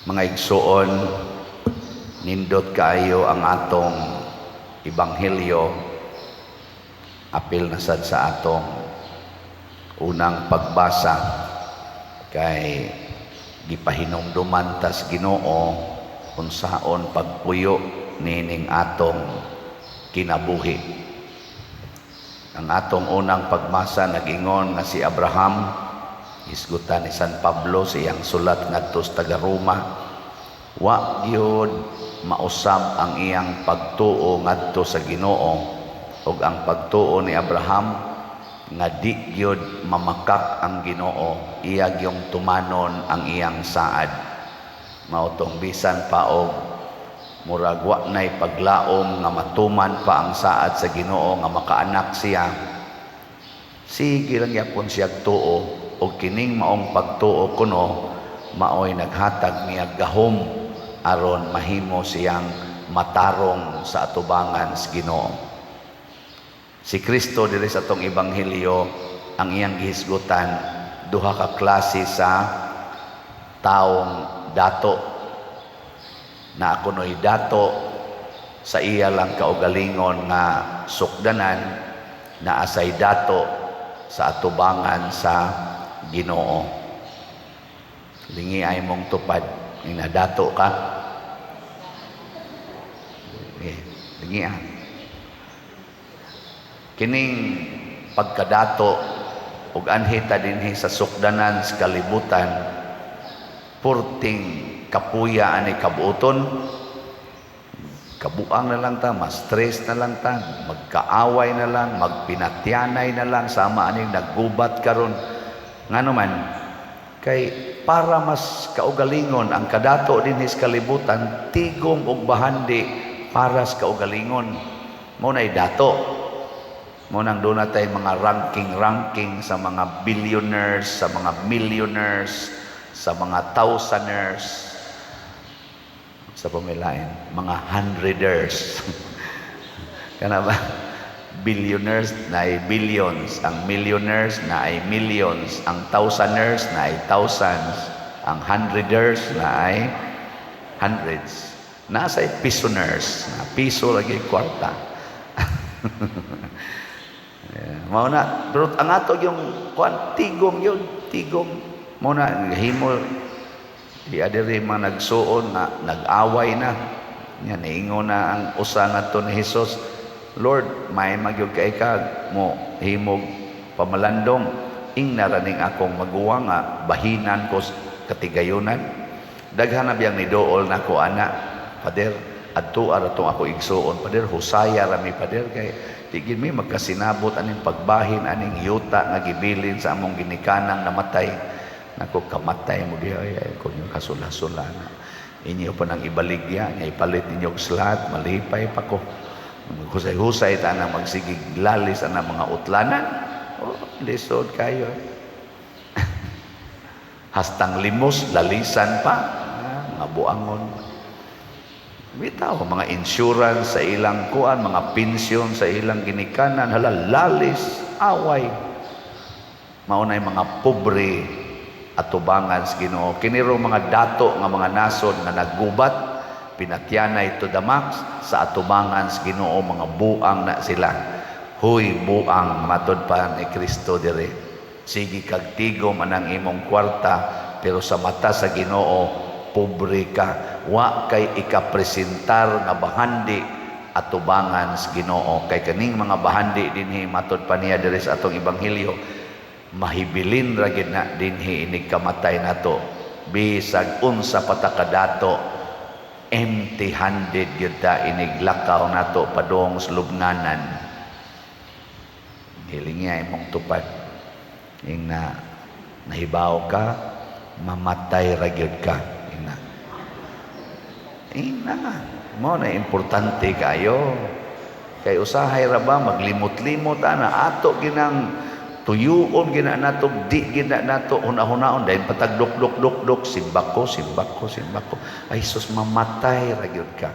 Mga igsuon, nindot kaayo ang atong ebanghelyo, apil na sad sa atong unang pagbasa, kay gipahinumduman tas Ginoo unsaon pagpuyo nining atong kinabuhi. Ang atong unang pagbasa nagingon nga si Abraham, hisgutan ni San Pablo sa iyang sulat ngadto sa taga Roma, wa gyud mausab ang iyang pagtuo ngadto sa Ginoo, ug ang pagtuo ni Abraham nga di gyud mamakak ang Ginoo, iya gyung tumanon ang iyang saad. Mao tong bisan pa og murag wa nay paglaom nga matuman pa ang saad sa Ginoo nga makaanak siya, sige lang gyapon siya tuo, og kining maong pagtuo kuno maoy naghatag niya gahom aron mahimo siyang matarong sa atubangan sa Ginoo. Si Kristo diri sa atong ebanghelyo, ang iyang gihisgutan duha ka klase sa taong dato. Na kuno'y dato sa iya lang kaugalingon nga sukdanan, naa say dato sa atubangan sa Ginoo. Lingi ay mong tupad, nadato ka. Eh, lingi ah. Kining pagkadato ug anhi ta dinhi sa sukdanan sa kalibutan, purting kapuya ani kabuoton. Kabuang na lang ta, ma-stress na lang ta, magkaaway na lang, magpinatyanay na lang, sama aning naggubat karon. Ngano man? Kay para mas kaugalingon ang kadato dinhi sa kalibutan, tigom og bahandi para sa kaugalingon. Mao nay dato. Mao nang duna tay mga ranking-ranking sa mga billionaires, sa mga millionaires, sa mga thousanders, sa pamilain, mga hundreders. Kana ba? Billionaires na ay billions, ang millionaires na ay millions, ang thousanders na ay thousands, ang hundreders na ay hundreds. Nasa pisoners, na piso lagi kwarta. Yeah. Mao na, pero ang ato yung kuan, tigom yun, tigom. Mao na himo di adiri mga nagsuon na nag-away na. Nya niingon na ang usa ngadto ni Hesus, "Lord, may magyud kay ka mo himog pamalandong, ingna ra ning akong maguwang nga bahinan ko katigayunan." Daghan na biyang niduol nako ana, "Pader, adto ra tong ako igsuon, Pader, husaya ra mi, Pader, kay di gid mi magkasinabot aning pagbahin aning yuta nga gibilin sa among ginikanang namatay." Nako, kamatay mo diha ay kung yung kasula-sula na. Inyo pa nang ibaligya, nga ipalit ninyo og slot, malipay pa ko. Husay-husay ta na magsigig lalis ang mga utlanan. Oh, lisod kayo. Hastang limos, lalisan pa. Ah, mga buangon. Bitaw, mga insurance sa ilang kuan, mga pensyon sa ilang ginikanan, hala, lalis, away. Mao na mga pobre atubangan sa Ginoo. Kini ro mga dato nga mga nasod nga naggubat, pinatyanay to the max sa atubangan sa Ginoo, mga buang na sila. "Huy, buang," matod pa ni Kristo dire. "Sige kag tigom anang imong kwarta, pero sa mata sa Ginoo pobre ka. Wa kay ikapresentar nga bahandi atubangan sa Ginoo." Kay kaning mga bahandi dinhi, matod pa niya diri sa atong ebanghelyo, mahibilin ra gid na dinhi inig kamatay nato. Bisag unsa pa ta kadato, empty-handed gyud ta inig lakaw nato padung sa lubnganan. Hilingi ay imong tupad. Ing na nahibaw ka, mamatay ra gyud ka. Ing na. Ing na. Mao na importante kayo. Kay usahay ra ba maglimot-limot ana ato ginang tuyuon gina nato, di gina nato huna-hunaon dahil patag duk duk duk duk, simbako, simbako, simbako, ay sus, mamatay ra gyud ka.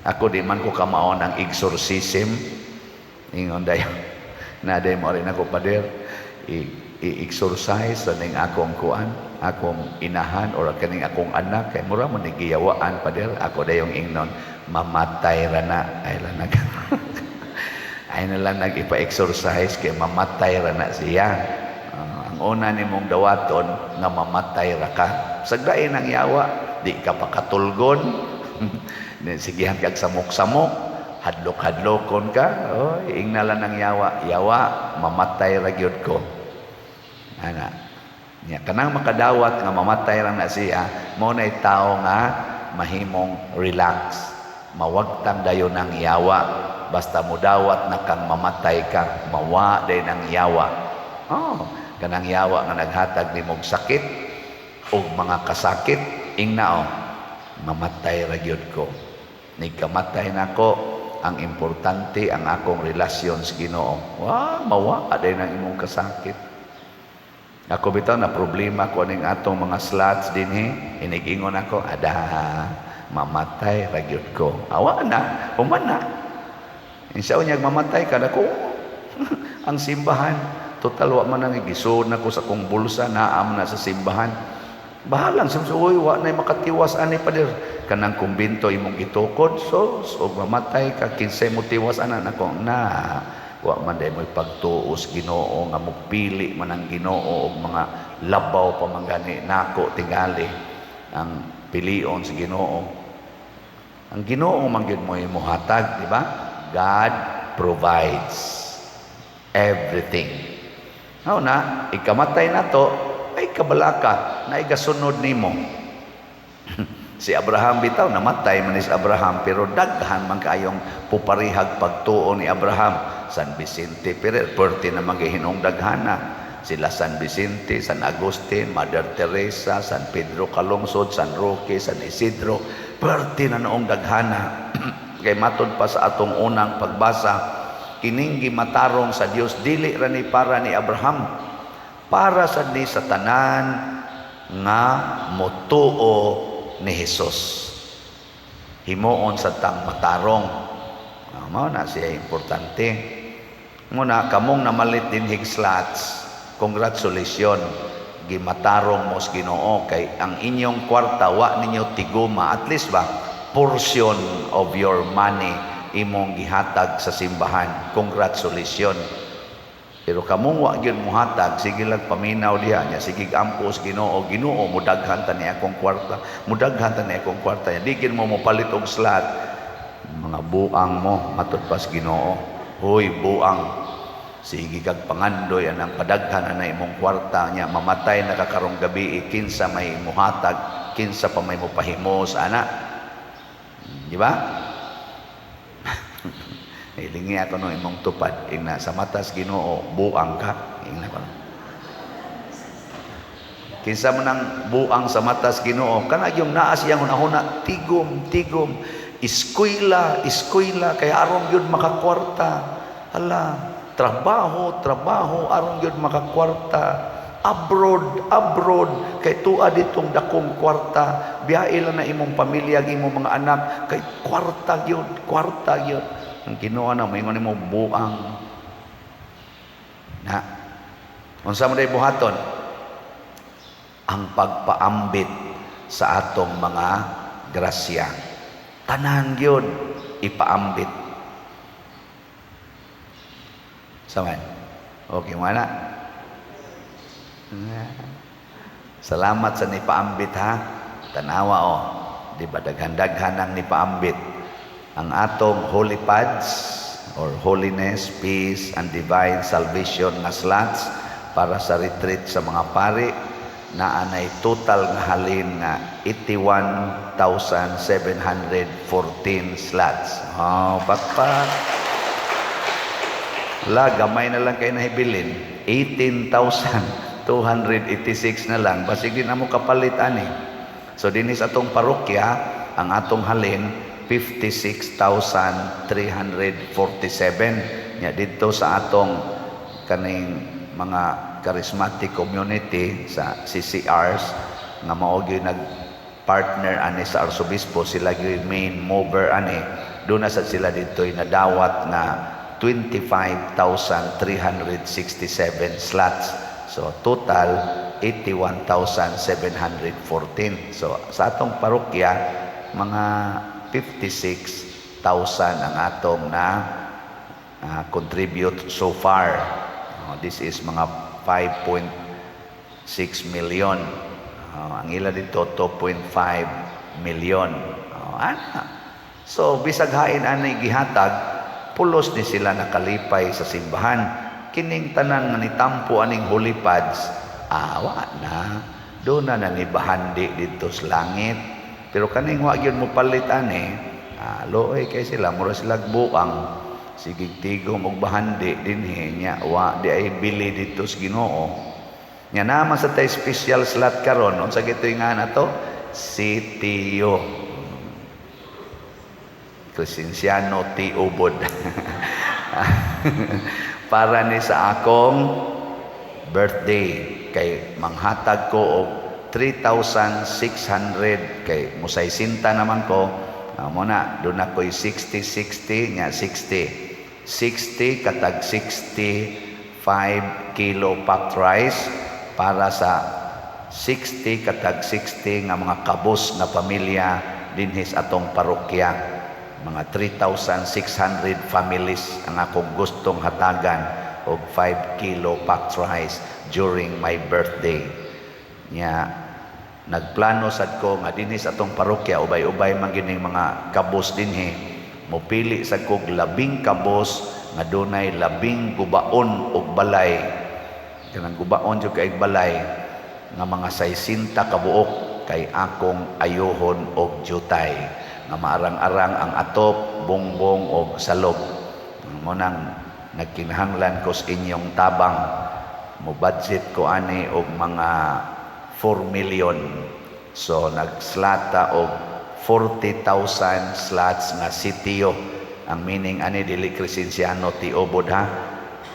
Ako, di man ko kamaon ang exorcism. Ingon dayon na day mo rin ako, "Pader, I-exorcise sa ning akong kuan, akong inahan or kaning akong anak kay mura man ni giyawaan, pader. Ako dayong ingnon, "Mamatay ra na." Ay lang nag ay na lang nag-ipa-exorcise kay mamatay ra na siya. Ah, ang una nimong dawaton nga mamatay ra ka. Sagdain ang yawa, di ka pa katulgon. Sigihan kag samok-samok, hadlok-hadlokon ka. Oh, ingna lang ng yawa, "Yawa, mamatay ra gyud ko." Ana. Nya kanang makadawat nga mamatay ra na siya, mao nay tao nga mahimong relax. Mawagtang dayon ang yawa. Basta mudawat na kang mamatay ka, mawa dayon ang yawa. Oh, kanang yawa nga naghatag nimog sakit og mga kasakit, ingna, "Oh, mamatay ra gyud ko. Nigkamatay nako, ang importante ang akong relasyon sa Ginoo." Wa, mawa dayon ang imong kasakit. Ako bitaw na problema ko aning atong mga slots dinhi, inig-ingon ako, "Ada, mamatay ra gyud ko." Awa na, human na. Insa unyag mamatay ka nako, ang simbahan, total wa man nang gisud nako sa akong bulsa, naam na sa simbahan. Bahalang sa, "Uy, wa na makatiwas ani, pader." Kanang kumbinto imong gitukod, so og mamatay ka, kinsay mo tiwas ana nako na? Wa man day mo'y pagtuos Ginoo nga mopili man ang Ginoo og mga labaw pa man gani nako tingali ang pilion sa Ginoo. Ang Ginoo man gyud mo'y mohatag, di ba? God provides everything. Mao na ikamatay na to ay kabalaka na igasunod nimo. Si Abraham bitaw, namatay man ni si Abraham, pero daghan man kayong puparihag pagtuo ni Abraham. San Vicente Ferrer, perti na magihinong daghana. Sila San Vicente, San Agustin, Mother Teresa, San Pedro Calungsod, San Roque, San Isidro, perti na noong daghana. Kay matod pa sa atong unang pagbasa, kining gimatarong sa Dios dili ra ni para ni Abraham, para sad ni sa tanan nga motuo ni Jesus. Himuon sa tang matarong. Ah, mao na siya importante. Muna kamong namalit din hig slots, congratulations. Gimatarong mo sa Ginoo kay ang inyong kwarta wa ninyo tiguma, at least ba portion of your money imong gihatag sa simbahan. Congratulations. Pero kamong wa gyud mohatag, sige lang paminaw diha nya, sige ampos Ginoo, "Ginoo, mudaghan ta ni akong kwarta, mudaghan ta ni akong kwarta." Di gyud mo mopalit og slot. Mga buang mo, matud pa sa Ginoo. "Hoy, buang. Sige kag pangandoy anang padaghan ana imong kwarta nya, mamatay na ka karong gabi, kinsa may muhatag, kinsa pa may mopahimos ana?" Di ba? Hilingi ako no imong tupad, ingna sa matas Ginoo buang ka, ingna ko. Kinsa man ang buang sa matas Ginoo? Kana yung naa siyang hunahuna, tigom, tigom, eskwela, eskwela kay aron gyud makakwarta. Hala, trabaho, trabaho aron gyud makakwarta. Abroad, abroad kay tua ditong dakong kwarta. Biyahe lang na imong pamilya, ang imong mga anak kay kwarta gyud, kwarta gyud. Ang Ginoo na moingon nimo, "Buang." Na unsa man day buhaton? Ang pagpaambit sa atong mga grasya, tanan gyud ipaambit. Saman okay mana. Salamat sa nipaambit ha. Tanawa oh. Di ba daghan-daghan ang nipaambit? Ang atong holy pads or holiness, peace, and divine salvation nga slots para sa retreat sa mga pari na anay total nga halin nga 81,714 slots. Oh, pakpak. La, gamay na lang kayo nahibilin. 18,286 na lang. Basig di na mo kapalit ani. So dinhi sa atong parokya, ang atong halin 56,347. Nya didto sa atong kaning mga charismatic community sa CCRs nga mao gyud nag partner ani sa arsobispo, sila gyud main mover ani, doon na sad sila didto'y nadawat nga 25,367 slots. So total 81,714. So sa atong parokya, mga 56,000 ang atong na contribute so far. This is mga 5.6 million. Ang ila dito 2.5 million. Ana. So bisag hain ani gihatag, pulos ni sila nakalipay sa simbahan. Kining tanan nga nitampo aning holy pads, awa na. Doon na nanibahandi dito sa langit. Pero kaning wa gyud mo palit ani, luoy kay sila, mura sila buang. Sige tigom og bahandi dinhi nya wa di ay bili dito sa Ginoo. Nya naman sa tay special slot karon, unsa gitoy nga na to? CTO. Crescenciano T. Ubod. Para ni sa akong birthday kay manghatag ko og 3,600 kay musaysinta naman ko. Mo na doon ako'y 60 60 nya 60 60 katag 65 kilo packed rice para sa 60 katag 60 nga mga kabos nga pamilya dinhi sa atong parokya. Mga 3,600 families ang akong gustong hatagan og 5 kilo packed rice during my birthday. Nya nagplano sad ko nga dinhi sa atong parokya, ubay-ubay man gyud ning mga kabos dinhi, mopili sad kog 10 kabos nga dunay 10 gubaon og balay, kanang gubaon jud kay balay, nga mga 60 ka buok kay akong ayuhon og jutay nga maarang-arang ang atop, bongbong og salog. Mo nang nagkinahanglan ko sa inyong tabang. Mo budget ko ani og mga 4 million. So nagslata og 40,000 slots nga CTO. Ang meaning ani, dili Crescenciano T. Obod ha.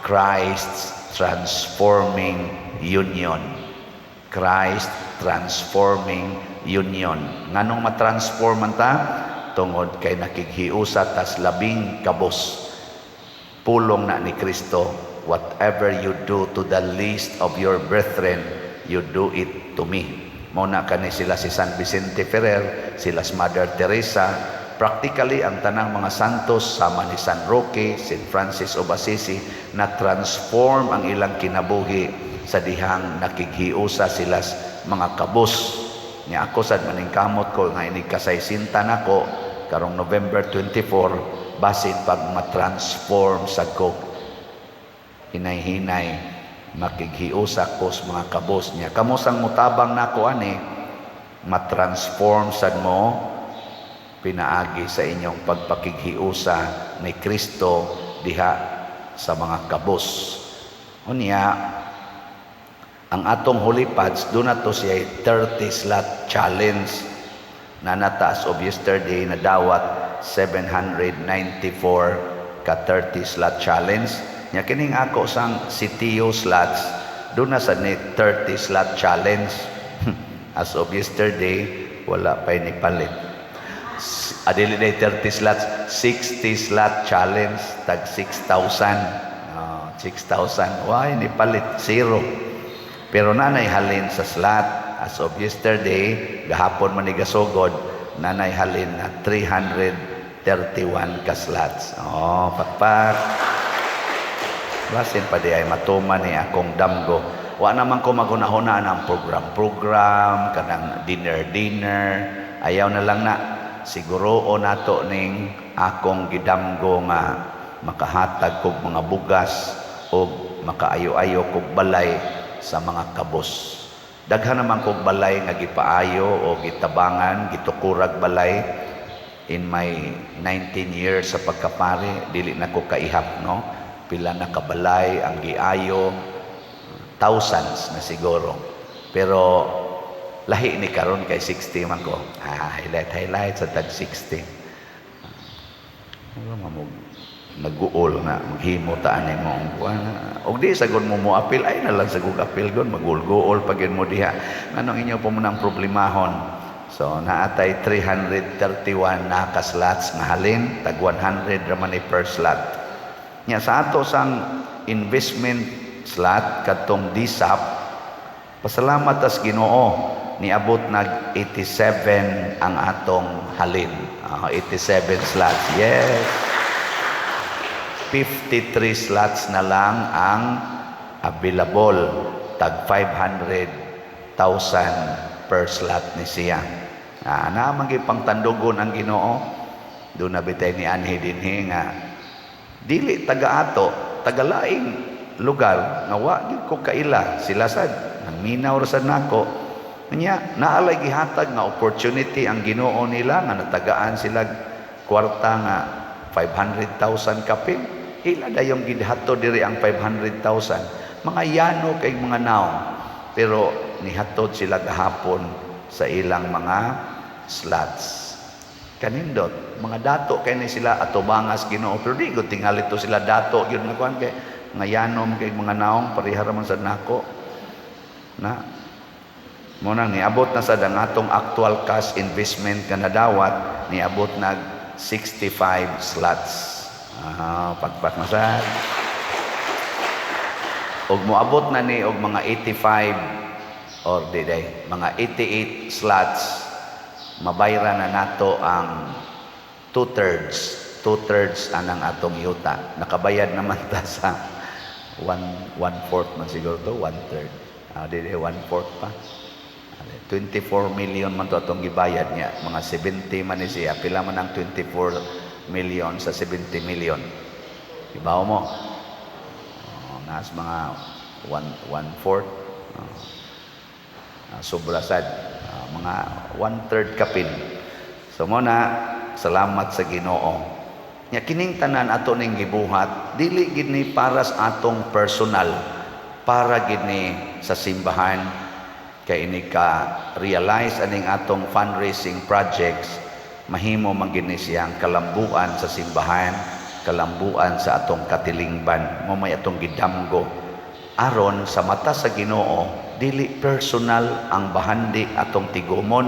Christ's Transforming Union. Christ Transforming Union. Nganong matransform man ta? Tungod kay nakighiusa tas 10 kabos. Pulong na ni Kristo, "Whatever you do to the least of your brethren, you do it to me." Mao na kani sila si San Vicente Ferrer, sila si Mother Teresa, practically ang tanang mga santos sama ni San Roque, St. Francis of Assisi, na transform ang ilang kinabuhi sa dihang nakighiusa sila mga kabos. Nya ako sad maningkamot ko nga inig kasaysinta nako karong November 24, basin pag matransform sa kog hinay-hinay makighiusa ko sa mga kabos niya. Kamo sang mutabang nako ani, matransform sad mo pinaagi sa inyong pagpakighiusa ni Kristo diha sa mga kabos. Unya, ang atong holy pads, doon na to siya 30 slot challenge na nataas of yesterday na dawat 794 ka 30 slot challenge. Nya kining ako sang CTO slots, doon na sa ni 30 slot challenge. As of yesterday, wala pa ni palit. Adili na 30 slots, 60 slot challenge, tag 6,000. Oh, 6,000. Why ni palit? Zero. Pero nanay halin sa slot. As of yesterday, gahapon man ni gasugod, nanay halin na 331 ka slots. Oh, pakpak. Basin pa di ay matuman ni akong damgo. Wa naman ko magunahuna ang program-program, kanang dinner-dinner. Ayaw na lang na. Siguro o nato ning akong gidamgo nga makahatag kog mga bugas o makaayo-ayo kog balay sa mga kabos. Daghan naman kog balay nga gipaayo o gitabangan, gitukurag balay in my 19 years sa pagkapari, dili na ko kaihap, no? Pila na kabalay ang giayo, thousands na siguro. Pero lahi ni karon kay 60 man ko. Ah, highlight highlight sa tag 60. Wala mo naguol na maghimo ta ani mo kuan og di sagod mo mo apil ay na lang sa kog apil gon magulgool pag yun mo diha nganong inyo po mo nang problemahon. So naatay 331 na ka slots nga halin, tag 100 ra man ni per slot. Nya sa ato sang investment slot kadtong DSAP. Pasalamat tas Ginoo, niabot nag 87 ang atong halin. 87 slots. Yes. 53 slots na lang ang available. Tag 500,000 per slot ni siya. Naa man gyud pangtandugon ang Ginoo. Doon na bitay ni anhi dinhi nga dili taga ato, taga laing lugar nga wa gyud ko kaila sila sad. Nang minaw ra sad nako. Nya naalay gihatag nga opportunity ang Ginoo nila nga natagaan sila kwarta nga 500,000 kapin. Ila dayong gidhato diri ang 500,000. Mga yano kay mga naong. Pero nihatod sila gahapon sa ilang mga slots. Kanindot, mga dato kay ni sila atubangas Ginoo, pero di gud tingali to sila dato gyud nga kuan kay nga yano man kay mga naong, pareha ra man sad nako. Na mo nang niabot na sad ang atong actual cash investment nga nadawat, niabot nag 65 slots. Pagpak na sad. Og moabot na ni og mga 85 or di day, mga 88 slots, mabayra na nato ang two-thirds anang atong yuta. Nakabayad naman ta sa one fourth man siguro to, one-third. Di day, one-fourth pa. 24 million man to atong gibayad niya. Mga 70 man ni siya. Pila man ang 24 million sa 70 million? Ibaw mo? Oh, nas mga one fourth. Oh. Sobra sad. Mga one-third kapin. So mo na, salamat sa Ginoo. Nya kining tanan ato ning gibuhat, dili gid ni para sa atong personal, para gid ni sa simbahan, kay ini ka realize aning atong fundraising projects, mahimo man gid ni siyang kalambuan sa simbahan, kalambuan sa atong katilingban. Mo may atong gidamgo aron sa mata sa Ginoo dili personal ang bahandi atong tigumon,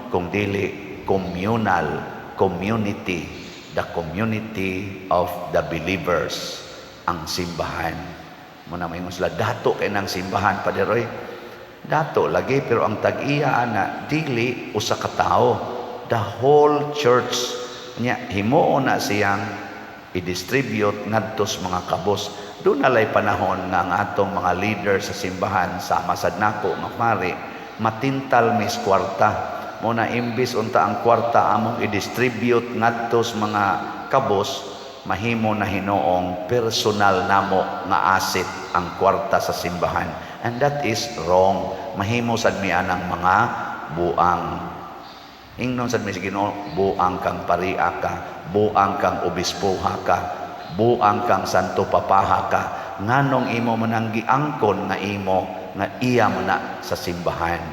kung dili communal, community, the community of the believers ang simbahan. Mo na maingon sila, "Dato kay nang simbahan, Pader oy." Dato lagi, pero ang tag-iya ana dili usa ka tawo, the whole church. Nya himuon na siyang i-distribute ngadto sa mga kabos. Doon nalay panahon nga ang atong mga leader sa simbahan, sama sad nako nga pari, matintal mis kwarta. Mo na imbis unta ang kwarta among i-distribute ngadto sa mga kabos, mahimo na hinuong personal namo nga asset ang kwarta sa simbahan, and that is wrong. Mahimo sad mi anang mga buang. Ingnon sad mi sa Ginoo, "Buang kang paria ka, buang kang obispoha ka, buang kang santo papaha ka. Nganong imo man ang giangkon nga imo nga iya mo na sa simbahan?"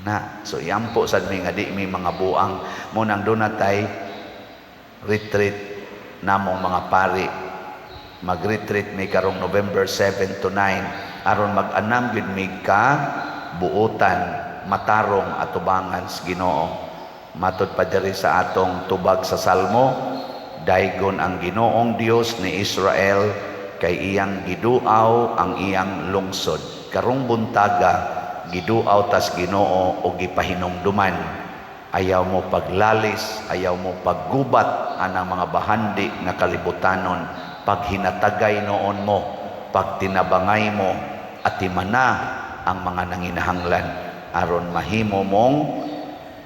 Na so iampo sad mi nga di mi mga buang. Mo nang dunatay retreat namong mga pari. Mag-retreat mi karong November 7 to 9 aron mag-anam gyud mi ka buotan, matarong atubangan sa Ginoo. Matod pa diri sa atong tubag sa Salmo, "Daygon ang Ginoong Dios ni Israel kay iyang giduaw ang iyang lungsod." Karong buntaga, giduaw tas Ginoo o gipahinumduman. Ayaw mo paglalis, ayaw mo paggubat anang mga bahandi nga kalibutanon. Paghinatagay noon mo, pagtinabangay mo, atimana ang mga nanginahanglan aron mahimo mong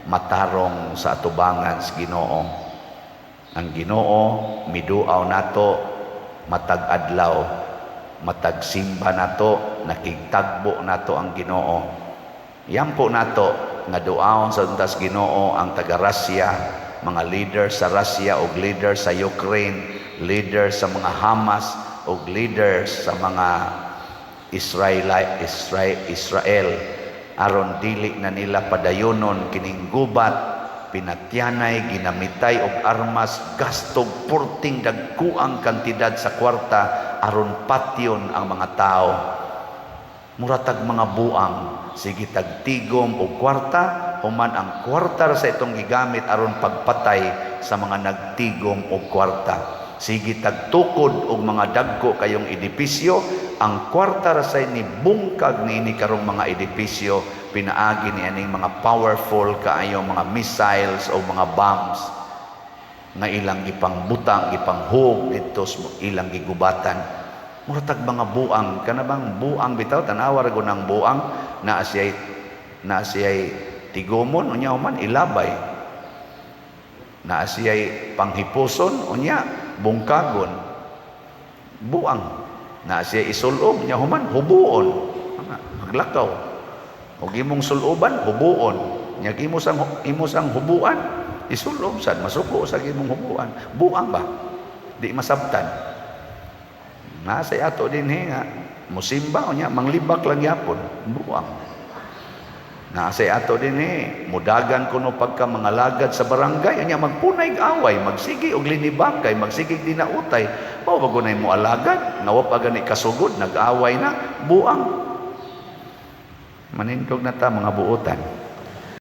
matarong sa atubangan sa Ginoo. Ang Ginoo miduaw nato matag adlaw, matag simba nato, nakigtagbo nato ang Ginoo. Yampo nato nga duaon sa untas Ginoo ang taga Russia, mga leader sa Russia ug leader sa Ukraine, leader sa mga Hamas ug leaders sa mga Israel aron dili na nila padayonon kining gubat, pinatyanay, ginamitay og armas, gastog purting dagkuang kantidad sa kwarta aron patyon ang mga tao. Muratag mga buang, sige tagtigom og kwarta, human ang kwarta sa itong gigamit aron pagpatay sa mga nagtigom og kwarta. Sige tagtukod og mga dagko kayong edipisyo. Ang kwarta ra say ni bungkag niini karong mga edipisyo pinaagi ni aning mga powerful kaayo mga missiles o mga bombs nga ilang gipangbutang, gipanghug didto sa ilang gigubatan. Mura tag mga buang. Kana bang buang bitaw, tanawa ra ng buang, naa siyay tigomon, unya human ilabay. Naa siyay panghipuson, unya bungkagon. Buang. Naa siya isulob, unya human hubuon. Maglakaw. Ug imong suluban, hubuon. Nya imo sang hubuan, isulob sad, masuko sa imong hubuan. Buang ba? Di masabtan. Nasa ato din nga musimba, unya manglibak lang yapon, buang. Nasa ato din mudagan kuno pagka mga lagad sa barangay, unya magpunay away, magsige og linibakay, magsige dinautay. Mao ba gunay mo alagad nga wa pa gani kasugod, nag-away na, buang. Manindog na ta, mga buotan.